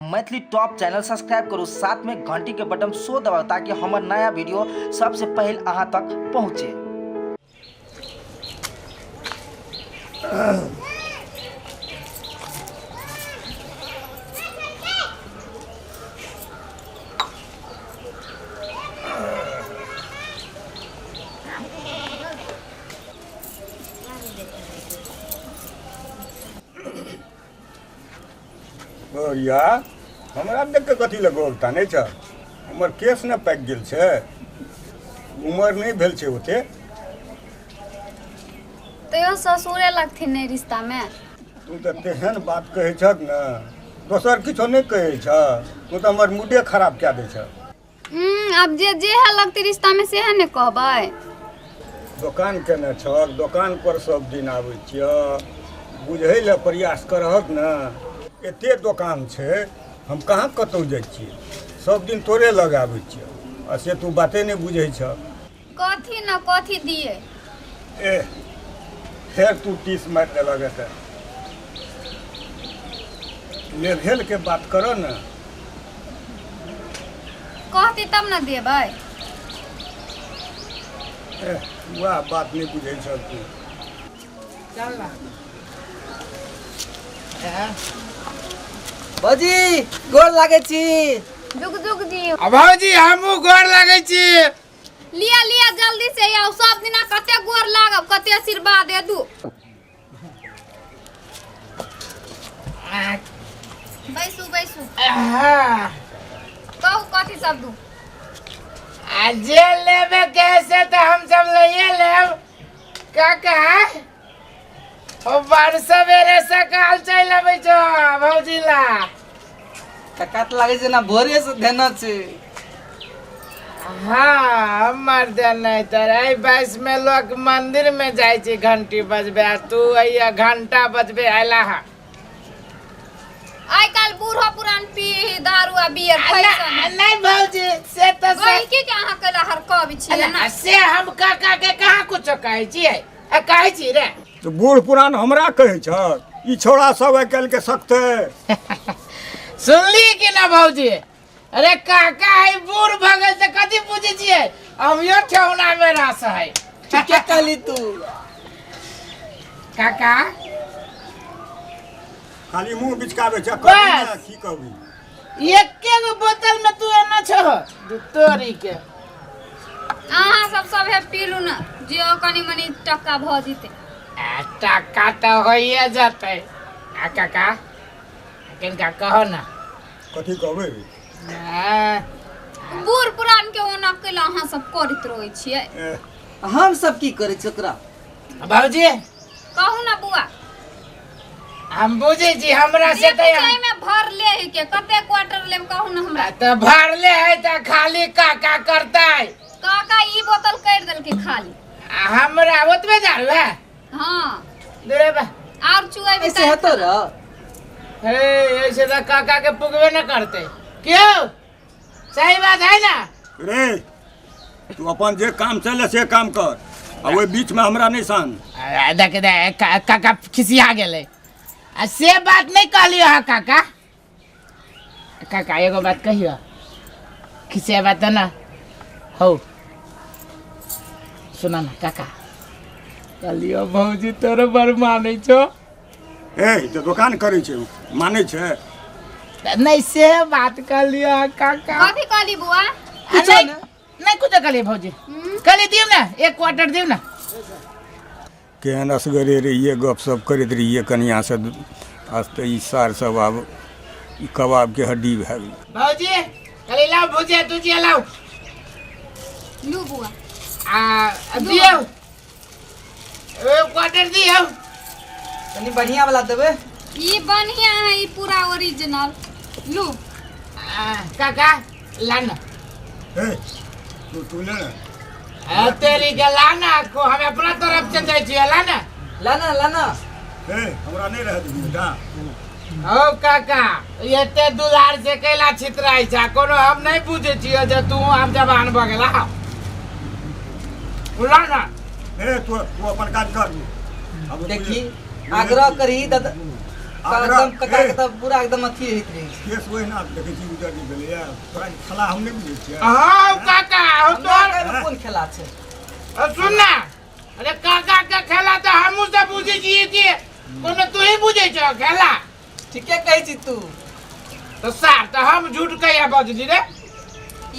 Maithili top channel subscribe करू, साथ में घंटी के बटन सो दबाउ ताकि हमर नया वीडियो सबसे पहले अहाँ तक पहुँचे। या हमरा देख कऽ कथी लए गोर तानै छ? हमर केस ने पाकि गेल छै, उमर नहि भेल छै ओते। तैयो ससुरे लगथिन नहि रिश्तामे। तू तऽ तेहन बात कहै छक ने, दोसर किछो नहि कहै छ, तू तऽ हमर मूडे खराब कए दै छ। आब जे जे है लगतै रिश्तामे सेहे ने कहबै। दोकान केने छक, दोकान पर सब दिन आबै छियह, बुझै लए प्रयास करहक ने। एते दोकान छै, हम कहाँ कतहु जाइ छियै, सब दिन तोरे लग आबै छियह आ से तू बाते नहि बुझै छह। कथी न कथी दिए। ए फेर तू टीस मारि देलक एतऽ। लेभेल के बात कर ने। कहती तब न देबै। ए वएह बात नहि बुझै छह तू। चल ना। भौजी गोर लागै छी। जुग जुग जी। आ भौजी हमहूँ गोर लागै छी। लिया लिया जल्दी से आउ, सब दिना कते गोर लागब, कते आशीर्वाद दे दू। बैसू बैसू। कहू कथी सब दू। आ जे लेबे के से तऽ हम सब लइए लेब काका। ओ बड़ सवेरे सकाल चलि अबै छौ भौजी ला। काका तऽ लागै छै ना भोरे से देना छै। हाँ हमर देने तऽ एहि वयस में लोक मंदिर में जाइ छै घंटी बजबे, आ तू अइया घंटा बजबे अयला हा। आइ काल्हि बूढ़ो पुरान पी दारू आ बियर फैशन। नहीं भौजी से तऽ गहिकी के अहाँ कैला हरकब छियै ना। से हम काका के कहाँ कुछो कहै छियै, आ कहै छी रे। तऽ बूढ़ पुरान हमरा कहै छह, ई छौड़ा सब आइ काल्हि के सख्त है। सुनली कि ना भौजी? अरे काका है बूढ़ भऽ गेल तऽ कथी बुझै छियै, अभियो ठेहुना में रस है। ठीके कहली तू काका। खाली मुंह बिचकाबै छै, कहबी ना, की कहबी? एके गो बोतल में तू एना छह तोरी के। अहाँ सब सभे पीलू ने, जे कनी मनी टक्का भऽ जेतै। आ टक्का तऽ होइए जेतै। आ काका किनका कहो ना। कथी कहबै? बूढ़ पुरान के ओना कैला अहाँ सब करैत रहै छियै। हम सब की करै छियै ओकरा? भौजी कहू ना बुआ। हम बुझै छी हमरा से तऽ एहिमे भरले है के कते क्वार्टर लेब कहू ना हमरा। तऽ भरले है तऽ खाली काका करतै। काका ई बोतल कर देलकै खाली। आ हमरा ओतबे दारू है? हाँ। दूरे बा। और चुएबे ऐसे हेतो र। हे ऐसे तऽ काका के पुगबे न करते। क्यों? सही बात है ना? रे तू अपन जे काम चले से काम कर, आ ओहि बीच में हमरा नहीं सान। देख दे काका खिसिया गेलै। आ से बात नहीं कहलियो हँ काका। काका एगो बात कहियो, खिसिया बात ना हो। सुना ना काका, कहलियो भौजी तोरे बड़ मानै छौ। ए तऽ दोकान करै छै मानै छै नहीं से बात कहलियो हँ काका। कथी कहली बुआ? कुछो नहीं, ना। नहीं कुछो कहलियै भौजी। कहलियै दियौ ने एक क्वार्टर दियौ ने। केहन असगरे रहियै, गपशप करैत रहियै कनियाँसँ, आज तऽ ई सार सब आब ई कबाबके हड्डी भए गेलै। भौजी कहलियै लाउ भुजिया तुजिया लाउ। लू बुआ। आ दियौ एक क्वार्टर दियौ। कनी बढ़िया वाला देबै। ई बढ़िया है, ई पूरा ओरिजिनल। लू। काका ला ना। ए, तू ले ना। आ, तेरी के ला ना, को हम अपना तरफ से दै छियै, ला ना। ला ना, ला ना। ए, हमरा नहीं रह दिही बेटा। हौ काका, एते दुलार से कैला छितराइ छै, कोनो हम नहीं बुझै छियै जे तू आब जवान भऽ गेला। ला ना। ए, तू अपन काज कर। देखी, आग्रह करी दादा। एकदम कका के तऽ पूरा एकदम अथी होइत रहै छै। केस ओहिना देखै छी उजर नहि भेलैए तोरा खेला हम नहि बुझै छियै। हाँ काका हम हमरा तोहर एहिमे कोन खेला छै? सुन ना, अरे काका के खेला तऽ हमहूँ सब बुझै छियै कि कोनो तू ही बुझै छह खेला। ठीके कहै छी तू। तऽ सार तऽ हम झूठ कहिया बजली रे?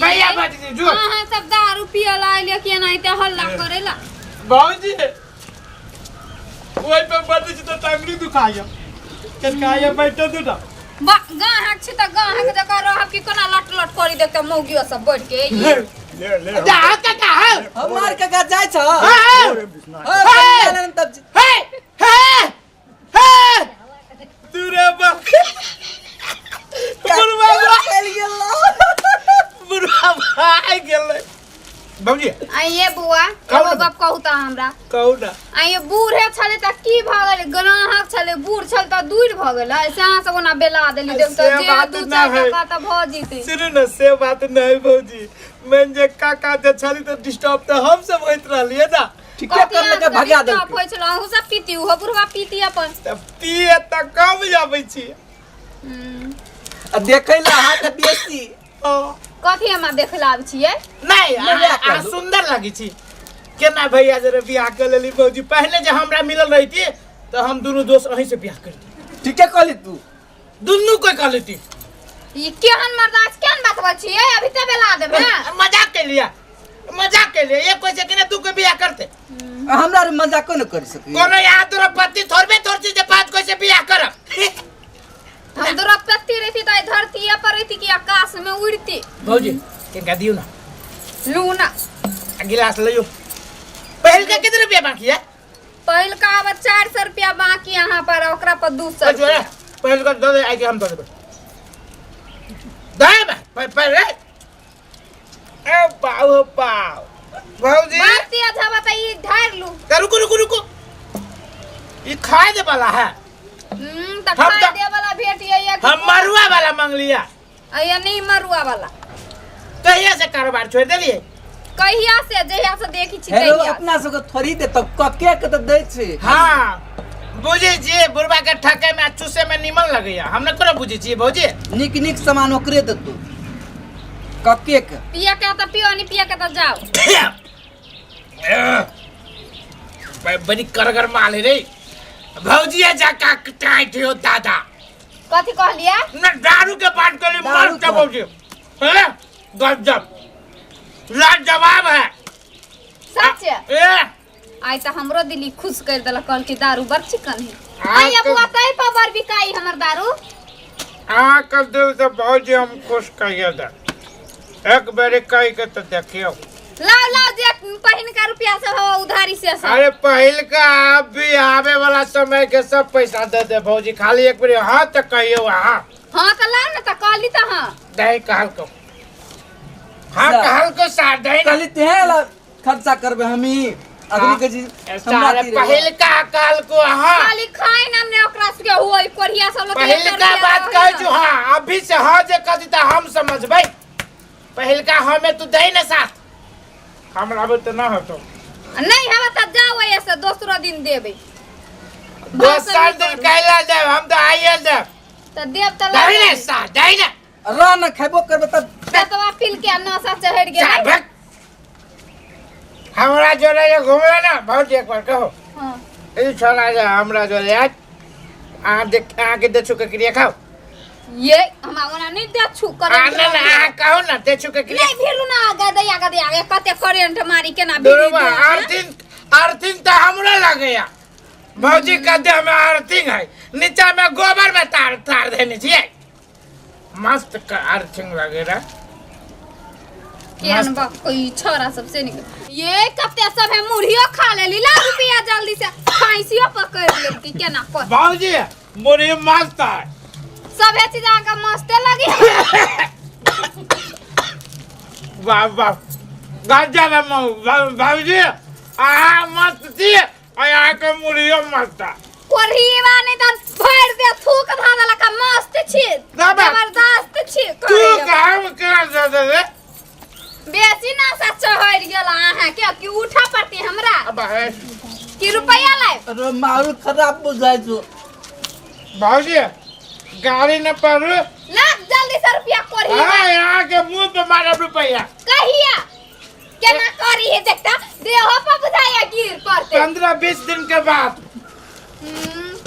कहिया बजली झूठ? अहाँ सब दारू पियला आइले कि एनाहिते हल्ला करेला? भौजी ओहि पे बैठे छी तऽ टांगरी दुखाइया कनकाइया बैठो दूटा। गाहक छी तऽ गाहक जकाँ रहब कि कोना लट लट करी देखते मौगियो सब बैठ के। ले ले जा काका हौ। हमार काका जाइ छ। हौ। रे बिसना। हौ, तब हे हे हे दूरे बा बुढ़वा चलि गेल। बुढ़वा भाग गेलै। भौजी आइए बुआ, कहू एगो ना। गप कहू तऽ हमरा। कहू ना। आइए बूढ़े छलै तऽ की भऽ गेलै? ग्राहक छलै, बूढ़ छल तऽ दूर भऽ गेलै, से अहाँ सब ओना बेला देली देख से तऽ जे बात दू ना चारि है। टका तऽ भऽ जेतै। सुनू ने, से बात नहीं भौजी, मेन जे काका जे छली तऽ डिस्टर्ब तऽ हम सब होइत रहलियै ना। ठीके कथी कर लके अहाँके भगा डिस्टर्ब देलकै। होइ छलै? अहूँ सब पीती, ओहो बुढ़वा पीती अपन। तऽ पिए तऽ कम जाबै छी। हम्म। आ देखै लए अहाँके बेसी। हाँ। कथी हमरा देखै लए आबै छियै? नहीं मजाक अहाँ करू। सुंदर लगे छी। केना भैया जरे बियाह कर लेली भौजी? पहले जे हमरा मिलल रहिती तऽ हम दुनू दोस्त अहीं से बियाह करती। ठीके कहली तू। दुनू कोई कर लेती। ई केहन मर्दास केहन बात बजै छियै? अभी तऽ बेला देबै। मजाक के लिया, मजाक के लिए एक कोई से कि तू के बियाह करते। हमरा आर मजाको न कर सकी। कोनो यहाँ तोरा पति थोड़बे थोड़ छी जे पांच कोई से बियाह करब। हम द्रौपदी रहती तऽ धरती पर रहती कि आकाश में उड़ती? भौजी किनका दियौ ना। लू ना। आ गिलास लइयो। पहिल का कितने रुपया बाकी है? पहिलका आब 400 रुपया बाकी यहाँ पर, आ ओकरा पर 200 अच्छा, रुपया। पहिल का दे दे, आके हम दे देबै। दे बे, पहिले। ए बाऊ हो बाऊ। भौजी। बात ये अच्छा बताइए, ढार लू। का रुको रुको रुको, ये खाए दे वाला है। तऽ हम खाए तऽ- दे वाला भेट ये या कि हम मरुआ वाला मांग लिया। अया नहीं मरुआ वाला। कहिया से कारोबार छोड़ देलिए? कहिया से? जहिया से देखी छी हेलो तहिया। अपना सबके थोड़ी दे तब कके के तऽ दै छै। हाँ बुझे छियै बुढ़बा के ठके में आ चूसे में निमन लगैया, हम ने कोनो बुझे छियै भौजी। नीक नीक सामान ओकरे देतौ कके के। पिया के तऽ पियो, नहीं पिया के तऽ जाओ। बड़ी करगर माल है रे भौजी, जा का टाइट हो दादा। कथी कहलिए? ना दारू के बात करी दारू मर के के। भौजी हैं गजब लाजवाब है। सच? ए आइ तऽ हमरो दिल्ली खुश कर देलक, कहल कि दारू बड़ चिकन है। आ आइ बुआ तै पर बड़ बिकाई हमर दारू। अहाँ के दिल से भौजी हम खुश करिए दे, एक बेरी कह के तो देखियो। लाओ लाओ जे पहिनका रुपया सब हवा उधारी से सब। अरे पहिलका अब भी आवे वाला समय के सब पैसा दे दे भौजी, खाली एक बेरी हाँ तो कहियो। हाँ हाँ तऽ लाओ ने, तऽ कहली तऽ हाँ। दही कहल को, हाँ जा। कहल को सार दही ना। कहली तेहे ला खर्चा करबे हमी अगली के जी हमरा सारे की रहे। पहिलका कहल को हाँ। खाली खाइ ना हमने ओकरा सबके होई कोढ़िया सब लोग के पहिलका रुपया बात रहै कहै ना। छु हाँ अभी से हाँ जे कह दी हम समझबै। पहिलका हमें तू दही ना साथ, हमरा अब तो ना होतो। नहीं हवा तऽ जाओ ऐसे दोसरो दिन देबै। दोसर दिन कैला देब? हम तो आइए देब। तऽ देब तऽ दही लाओ। ना साथ, दही ना। रह न खेबो करबे तब। ततवा पील के नशा चढ़ि जा गेलै। भग। हमरा जोड़े जे घुमले ना भौजी एक बार कहो। हाँ। ई छोरा जे हमरा जोड़े आज अहाँ देख अहाँके देछू के क्रिया खाओ। ये हमरा ओना नहीं दे छु आ करेंट। ना ना अहाँ कहो ना देछू के क्रिया। नहीं भिड़ू ना गदैया गदैया के कते करेंट मारी केना भिड़ी दुर्बा दे, हाँ? अर्थिंग अर्थिंग तो हमरा लगैया भौजी के देह में अर्थिंग है, नीचा में गोबर में तार तार देने छियै। मस्त का अर्थिंग लगे रहा। केहन बाप कोई छोरा सबसे निकल ये कते सब है मुढ़ियो खा लेली। ला रुपया जल्दी से फांसियो पकड़ लेलकी केना पर। भौजी मुढ़ी मस्त है। सब है चीज अहाँके मस्ते लगी। वाह वाह गजब है भौजी, अहाँ मस्त छी आ अहाँके मुढ़ियो मस्त है। कोढ़ीवा नहीं तऽ भरि दे थूक धा देलक आ मस्त छी दाबा। जबरदस्त छी। तू हम केना दे दे रे? बेसी नशा चढ़ि गेल अहाँके कि उठऽ पड़ती हमरा अब है। कि रुपया लायब? अरे माहौल खराब बुझाइ छौ। भौजी गाड़ी न पड़ू। ला जल्दी से रुपया कोरी। हाँ, यहाँ के मुंह पे मारब रुपया। कहिया केना करी है देखता देहो पर बुझाया गिर पड़ते। 15-20 दिन के बाद।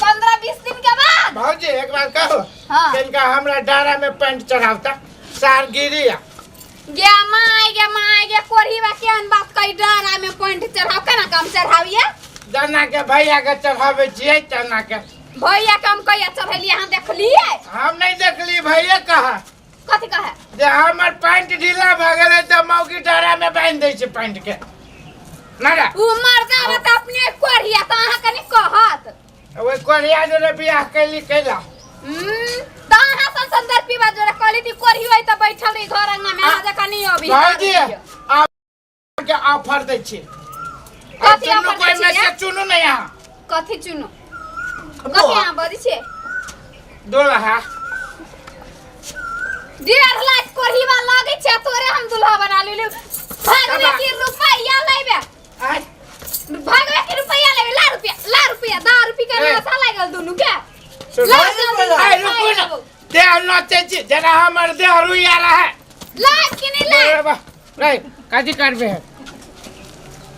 15-20 दिन के बाद। भौजी एक बार कहो। हाँ। तिनका हमरा डारा में पैंट चढ़ावता सार गिरी आ। गे माय गे माय गे कोरी बा केहन बात कही डारा में पैंट चढ़ाव केना काम चढ़ाविए? जना के भैया के चढ़ावे छियै तना के। भैया के हम कहिया चढ़ेलिए अहाँ देखलिए? हम नहीं देखली भैया कहा। कथी कहे? जे हमर पैंट ढीला भऽ गेलै तऽ मौगी डारा में बांधि दै छै पैंट के। ना रे। उ मर्दा बा तऽ अपने कोरिया तऽ अहाँ कनी कहत। ओहि कोरिया जोरे बियाह कैली कैला। तऽ अहाँ सन सुन्दर पीबा जोरे कहली ती कोरी होई तऽ बैठल रही घर अंगना में अहाँ जकाँ नहीं अभी। भौजी आप के ऑफर दै छी। कथी चुनू ऑफर कोइ दै में छी से चुनू नहीं अहाँ। कथी चुनू? कथी अहाँ बजै छियै? दुल्हा। 1.5 लाख कोढ़ीवा लगै छै तोरे हम दुल्हा बना लेलु। भागबे की रुपैया लेबे? आय। भागबे की रुपैया लेबे? ला रुपैया, ला रुपैया, दा रुपैया के नशा लागल दुनू के। सुन। ला जल्दी। आय रुकू ना। देह नचै छी जेना हमर देह रुइया रहै। ला कि नहीं ला? रे कथी करबे?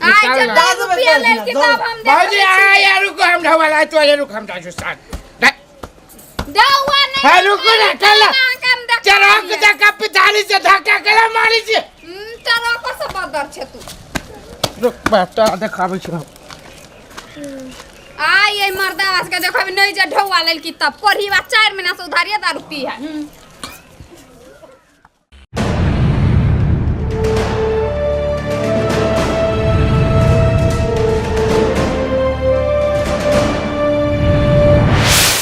आय निकाल जब ना। दा रुपैया लेल के तब हम भौजी देखै आय छियै। यार रुकू हम ढोवा लाय तो रुक हम जाजू साथ। दौआ नहीं। हे रुकू ना कल। अहाँके हम देखै चरक छियै। जका पितारी से धक्का केला मारी छी। चरक से बदर छै तू। रुक बाप तोरा देखाबै छी हम। आय ये मर्दावा के देखो नहीं जे ढौआ लेल की तब कोढ़ीवा 4 महीना से उधारिये दारू पी है।